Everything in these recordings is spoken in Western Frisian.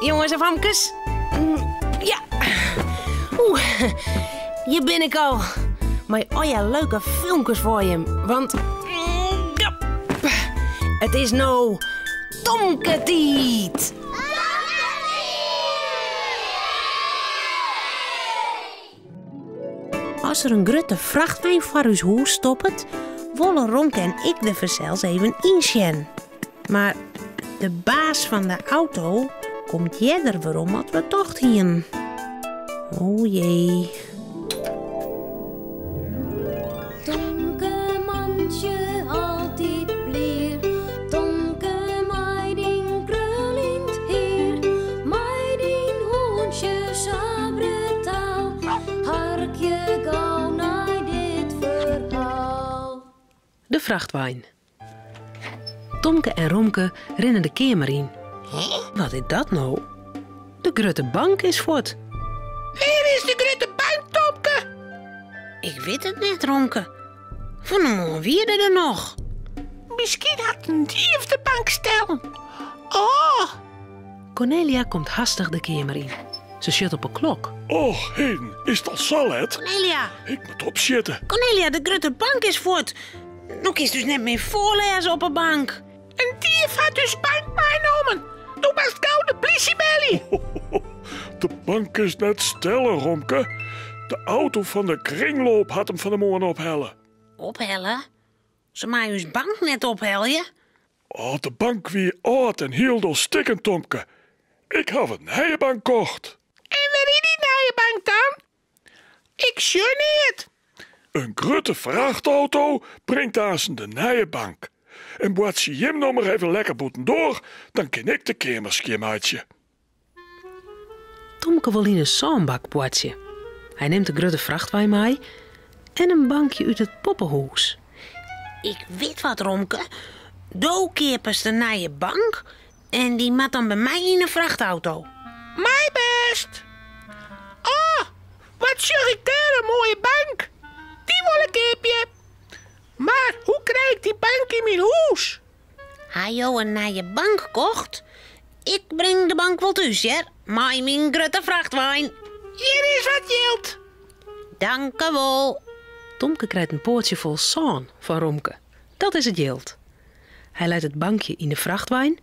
Jonges en famkes. Ja. Oeh, hjir bin ik al. Mei allegear leuke filmkes foar jim. Want ja, it is no Tomke-tiid. As der in grutte frachtwein foar ús hûs stoppet, wolle Romke en ik der fansels even yn sjen. Mar de baas fan de auto komt earder werom as we tocht hienen. O jee. Tomke mantsje altyd blier, Tomke mei dyn kruljend hier, mei dyn hûntsje sa brutaal, harkje gau nei dit ferhaal. De frachtwein. Tomke en Romke rinne de keamer yn. Wat is dat no? De grutte bank is fuort. Wêr is de grutte bank, Tomke? Ik wit it net, Romke. Fan 'e moarn wie er der noch. Miskien hat in dief de bank stellen. Oh! Cornelia komt hastich de keamer yn. Se sjocht op 'e klok. Och, heden, is it al sa let? Cornelia! Ik moat opsjitte. Cornelia, de grutte bank is fuort. No kinst ús net mear foarlêze op 'e bank. In dief hat ús bank meinommen. Do moatst gau de plysje belje. De bank is net stellen, Romke. De auto fan de kringloop hat him fan 'e moarn ophelle. Ophelle? Se meie ús bank net ophelje. Oh, de bank wie âld en hielendal stikken, Tomke. Ik haw in nije bank kocht. En wêr is dy nije bank dan? Ik sjoch neat. In grutte frachtauto bringt aansen de nije bank. En boartsje jim no mar even lekker bûtendoar, dan kin ik de keamer skjinmeitsje. Tomke wol yn in sânbak boartsje. Hy nimt de grutte frachtwein mei en in bankje út it poppehûs. Ik wit wat, Romke. Do keapest in nije bank en dy moat dan by my yn 'e frachtauto. Mei bêst. Oh, wat sjoch ik dêr in moaie bank. Dy wol ik keapje. Mar hoe krij ik dy bank yn myn hûs? Ha jo in nije bank kocht? Ik bring de bank wol thús, hear, mei myn grutte frachtwein. Hjir is wat jild. Dankewol. Tomke krijt in poatsje fol sân fan Romke. Dat is it jild. Hy leit it bankje yn de frachtwein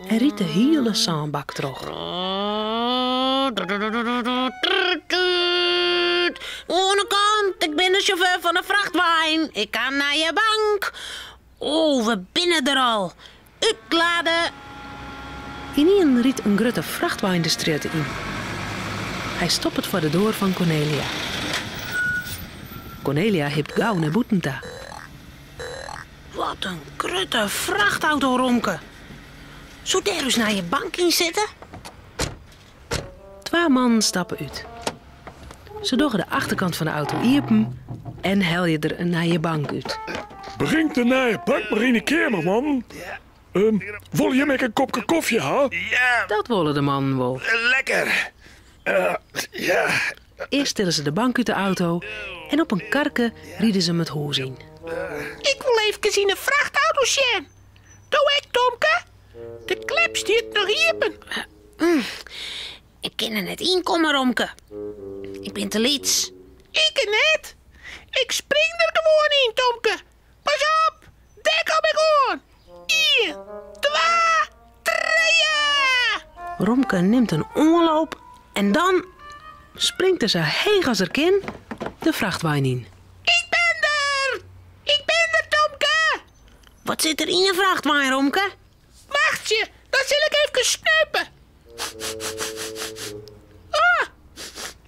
en rydt de hiele sânbak troch. Oan 'e kant, ik bin de sjauffeur fan de frachtwein. Ik ha in nije bank. O, we binne der al. Utlade! Ynienen rydt in grutte frachtwein de strjitte yn. Hy stoppet foar de doar fan Cornelia. Cornelia hipt gau nei bûten ta. Wat in grutte frachtauto, Romke. Soe dêr ús nije bank yn sitte? Twa mannen stappe út. Se dogge de achterkant fan de auto iepen en helje der in nije bank út. Bring de nije bank mar yn 'e keamer, mannen. Wolle jim ek in kopke kofje ha? Ja. Dat wolle de mannen wol. Lekker. Ja. Earst tille se de bank út de auto en op in karke ride se him it hûs yn. Ik wol eefkes yn 'e frachtauto sjen. Do ek, Tomke? De klep stiet noch iepen. Ik kin der net yn komme, Romke. Ik bin te lyts. Ik net. Ik spring der gewoan yn, Tomke. Pas op, dêr kom ik oan. Ien, twa, trije! Romke nimt in oanloop en dan springt er sa heech as er kin de frachtwein yn. Ik bin der! Ik bin der, Tomke! Wat sit der yn 'e frachtwein, Romke? Wachtsje, dan sil ik efkes snupe. Ah,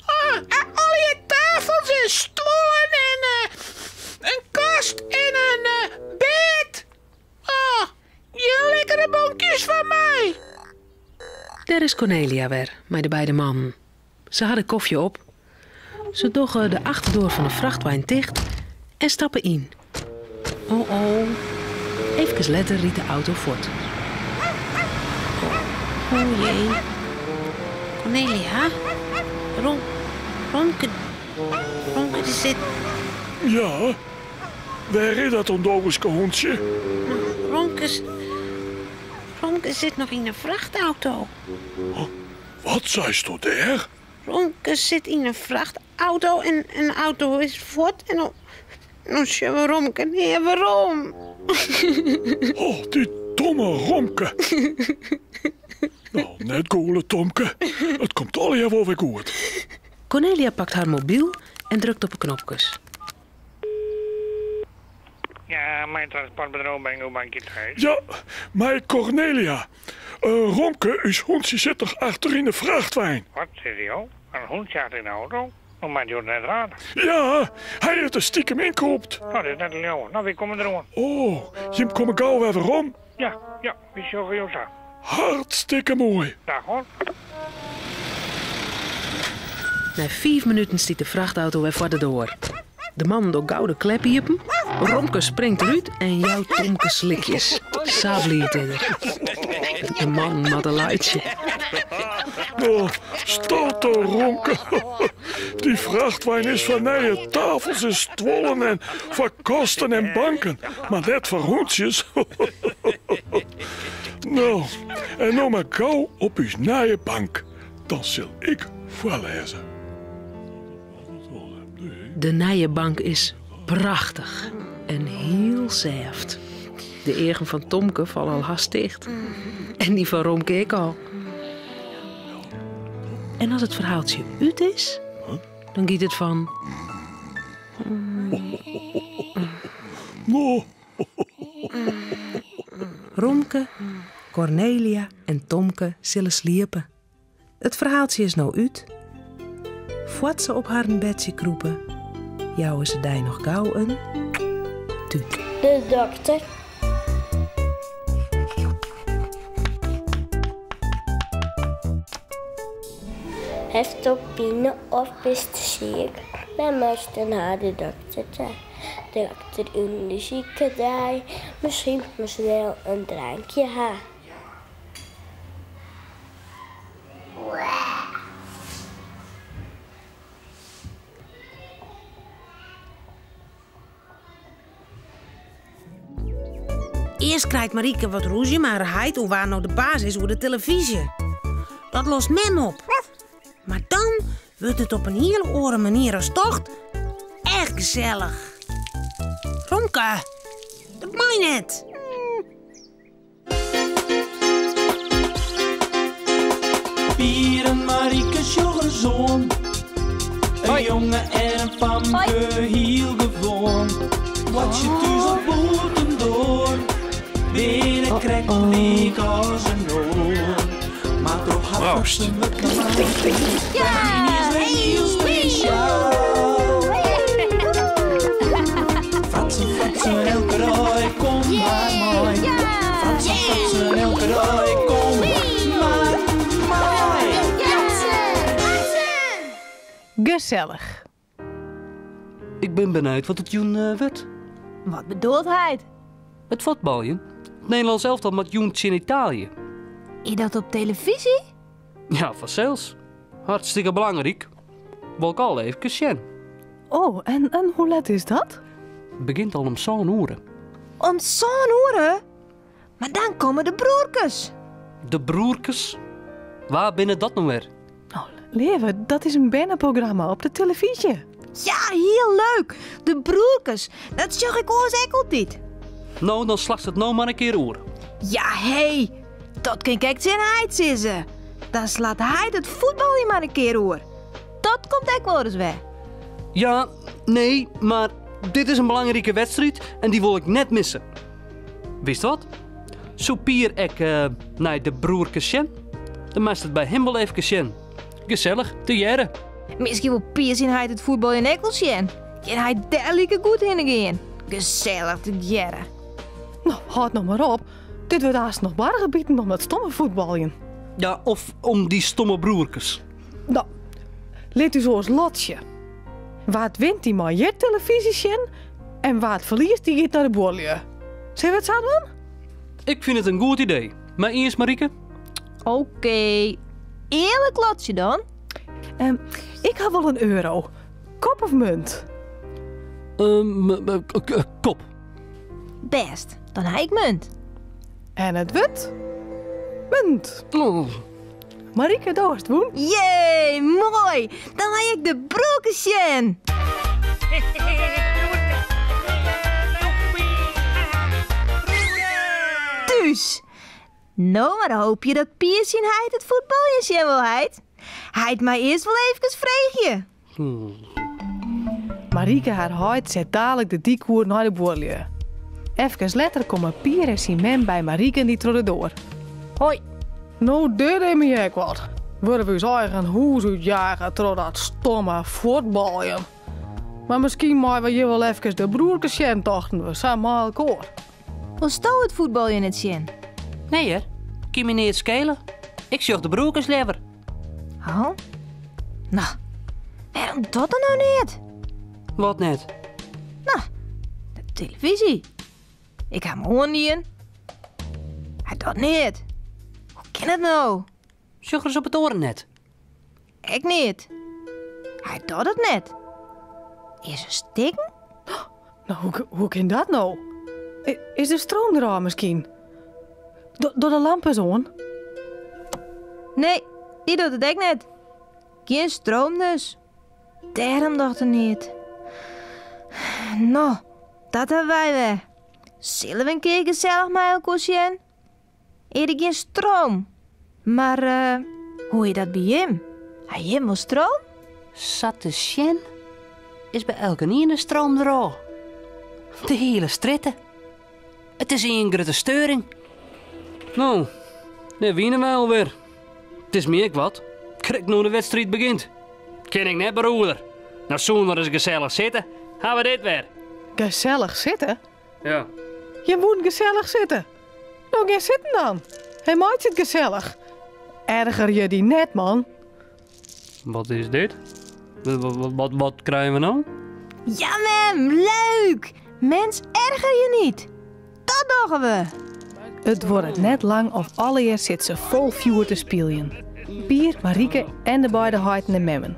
ah, allegear tafels en stuollen en in kast en in bêd. Ah, gjin lekkere bonkjes foar my. Dêr is Cornelia wer mei de beide mannen. Se ha de kofje op. Se dogge de achterdoar fan de frachtwein ticht en stappe yn. Oh oh. Efkes letter rydt de auto fuort. Oh jee. Cornelia? Rom, Romke, Romke, der sit. Ja, wêr is dat ûndogenske hûntsje? Romke, Romke sit noch yn de frachtauto. Wat seisto dêr? Romke sit yn in frachtauto en de auto is fuort en no, no sjogge we Romke nea werom. Oh, dy domme Romke. No, net gûle, Tomke. It komt allegear wol wer goed. Cornelia pakt har mobyl en drukt op 'e knopkes. Ja, mijn transportbedrijf ben ik bankje thuis. Ja, mei Cornelia. Eh, Romke, ús hûntsje sit noch achter yn de frachtwein. Wat, sizze jo? In hûntsje achter yn de auto? No moat jo it net raar. Ja, hy is der stikem ynkrûpt. No, dit is net te leauwen. No, wy komme deroan. Oh, jim komme gau wer werom? Ja, ja, wy sjogge jo sa. Hartstikke moai. Dag hoor. Nei fiif minuten stiet de frachtauto wer foar de doar. De man docht gau de klep iepen, Romke springt derút en jout Tomke slikjes. Sa bliid is er. De mannen moatte laitsje. Oh, stoute Romke. Dy frachtwein is foar nije tafels en stuollen en foar kasten en banken, mar net foar hûntsjes. No, en no mar gau op ús nije bank, dan sil ik foarlêze. De nije bank is prachtich en hiel sêft. De eagen fan Tomke falle al hast ticht. En dy fan Romke ek al. En as it ferhaaltsje út is, dan giet it fan. Romke, Cornelia en Tomke sille sliepe. It ferhaaltsje is no út. Foar't se op harren bedsje krûpe, jouwe se dy noch gau in tút. De dokter. Hasto pine of bist siik? Dan moatst nei de dokter ta. Dokter ûndersiket dy. Miskien moatst wol in drankje ha. Earst krijt Marieke wat rûzje mei har heit oer wa no de baas is oer de telefyzje. Dat lost mem op. Mar dan wurdt it op in hiele oare manier as tocht echt gesellich. Romke, dat mei net. Pier en Marieke sjogge in soan. In jonge en in famke, hiel gewoan. Boartsje thús of bûtendoar, binne krekt lyk as in oar. Mar troch har Proost. fratsen wurdt Marieke yniens wer hiel spesjaal. Fratsen, fratsen, elke dei, kom mar mei. Fratsen, fratsen, elke dei, kom mar mei. Gesellich. Ik bin benijd wat it jûn eh, wurdt. Wat bedoelt heit? It fuotbaljen. It Nederlâns elftal moat jûn tsjin Italië. Is dat op televyzje? Ja, fansels. Hartstikke belangryk. Wol ik al eefkes sjen. Oh, en, en hoe let is dat? It begjint al om sân oere. Om sân oere? Mar dan komme de broerkes. De broerkes? Wa binne dat no wer? Oh, leave, dat is in berneprogramma op de televyzje. Ja, hiel leuk. De broerkes. Dat sjoch ik oars ek altyd. No, dan slachst it no mar in kear oer. Ja, hé. Dat kin ik ek tsjin heit sizze. Dan slacht heit it fuotbaljen mar in kear oer. Dat komt ek wolris wer. Ja, nee, mar dit is in belangrike wedstriid en dy wol ik net misse. Witst wat? Soe Pier ek eh, nei de broerkes sjen? Dan meist it by him wol efkes sjen. Gesellich, tegearre. Miskien wol Pier syn heit it fuotbaljen ek wol sjen. Kin hy dêr like goed hinne gean. Gesellich tegearre. No, hâld no mar op. Dit wurdt aanst noch bargebiten om dat stomme fuotbaljen. Ja, of om dy stomme broerkes. No, lit ús oars lotsje. Wa't wint dy mei hjir telefyzje sjen en wa't ferliest dy giet nei de buorlju. Sille we it sa dwaan? Ik fyn it in goed idee. Mei iens, Marieke? Oké, earlik lotsje dan. Ehm, ik ha wol in euro. Kop of munt? Ehm, kop. Bêst, dan ha ik munt. En it wurdt munt. Oh. Marieke, do hast wûn. Jee, moai! Dan mei ik de broerkes sjen! Thús! No mar hoopje dat Pier syn heit it fuotbaljen sjen wol, heit. Heit mei earst wol eefkes freegje. Marieke har heit set dalik de dyk oer nei de buorlju. Efkes letter komme Pier en syn mem by Marieke-en-dy troch de doar. Hoi. No dit is my ek wat. Wurde we ús eigen hûs útjage troch dat stomme fuotbaljen. Mar miskien meie we hjir wol efkes de broerkes sjen, tochten we sa mei elkoar. Wolsto it fuotbaljen net sjen? Nee hear, kin my neat skele. Ik sjoch de broerkes leaver. Oh? No, wêrom dat dan no net? Wat net? No, de televyzje. Ik ha 'm oandien. Hy docht neat. Hoe kin it no? Sjoch ris op it oare net. Ek net. Hy docht it net. Is er stikken? No, hoe, hoe kin dat no? Is de stroom der ôf miskien? Doch de lamp ris oan. Nee, dy docht it ek net. Gjin stroom dus. Dêrom docht er neat. No, dat hawwe wy wer. Sille we in kear gesellich mei elkoar sjen? Is der gjin stroom? Mar hoe is dat by jim? Ha jim wol stroom? Sa te sjen is by elkenien de stroom derôf. De hiele strjitte. It is ien grutte steuring. No, dêr wiene wy alwer. It is my ek wat. Krekt no de wedstriid begjint. Kin ik net beroerder. No soene we ris gesellich sitte, ha we dit wer. Gesellich sitte? Ja. Jim woenen gesellich sitte. No gean sitten dan. En meitsje it gesellich. Ergerje dy net, man. Wat is dit? Wat, wat krije we no? Ja, mem, leuk! Mens erger je niet. Dat dogge we. It duorret net lang of allegear sit se fol fjoer te spyljen. Pier, Marieke en de beide heiten en memmen.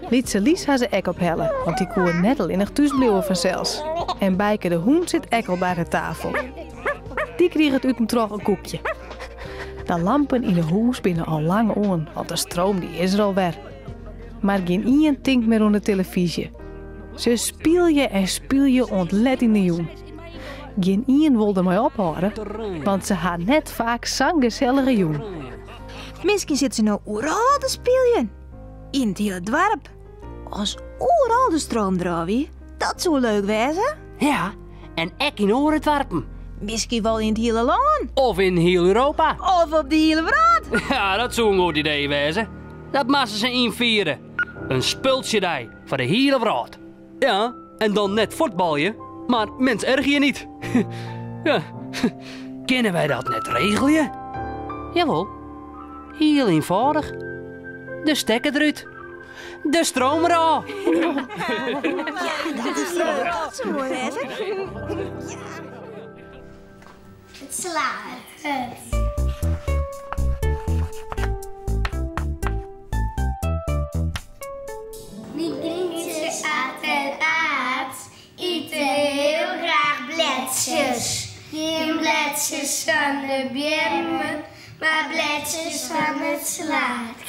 Lytse Lies ha se ek ophelle, want dy koe net allinnich thús bliuwe fansels. En Bijke de hûn sit ek al by de tafel. Dy kriget út en troch in koekje. De lampen yn 'e hûs binne al lang oan, want de stroom dy is der al wer. Mar gjin ien tinkt mear oan de telefyzje. Se spylje en spylje oant let yn de jûn. Gjin ien wol der mei ophâlde, want se ha net faak sa'n gesellige jûn. Miskien sitte se no oeral te spyljen. Yn it hiele doarp. As oeral de stroom derôf wie, dat soe leuk wêze. Ja, en ek yn oare doarpen. Miskien wol yn it hiele lân. Of yn hiel Europa. Of op de hiele wrâld. Ja, dat soe in goed idee wêze. Dat moatte se ynfiere. In spultsjedei foar de hiele wrâld. Ja, en dan net fuotbalje, mar mens erger je niet. Ja, kinne wy dat net regelje? Jawol, hiel ienfâldich. De stekker derút. De stroom erôf. Ja, dat is leuk. Dat soe moai wêze. It slaad. Myn knyntsjes Ad en Aat ite hiel graach bledsjes. Gjin bledsjes fan de beammen, mar bledsjes fan it slaad.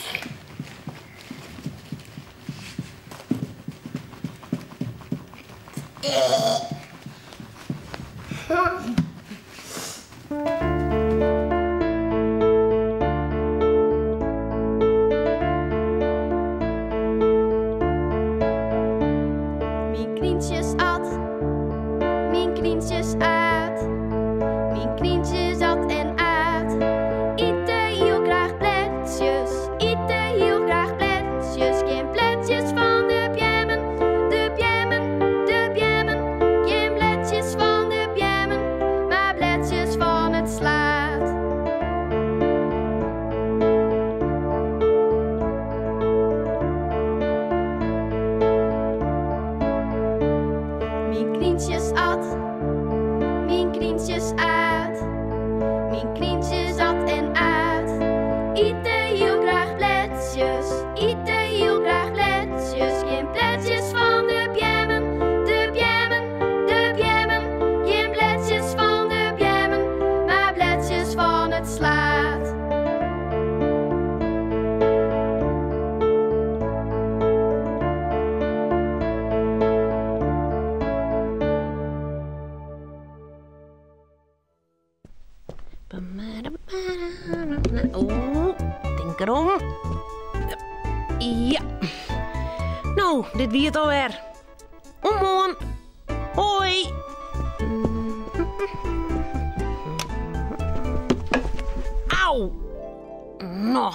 Myn knyntsjes Ad, myn knyntsjes Aat, myn knyntsjes Ad en Aat ite hiel graach bledsjes, ite hiel graach bledsjes, gjin bledsjes fan de beammen, de beammen, de beammen, gjin bledsjes fan de beammen, mar bledsjes fan it slaad. Myn knyntsjes Ad, myn knyntsjes Aat, myn knyntsjes Ad en Aat ite hiel graach bledsjes, ite hiel graach bledsjes, gjin bledsjes fan de beammen, de beammen, de beammen, gjin bledsjes fan de beammen, mar bledsjes fan it slaad. Oeh, tink derom. Ja. No, dit wie it alwer. Oant moarn. Hoi. Au. No.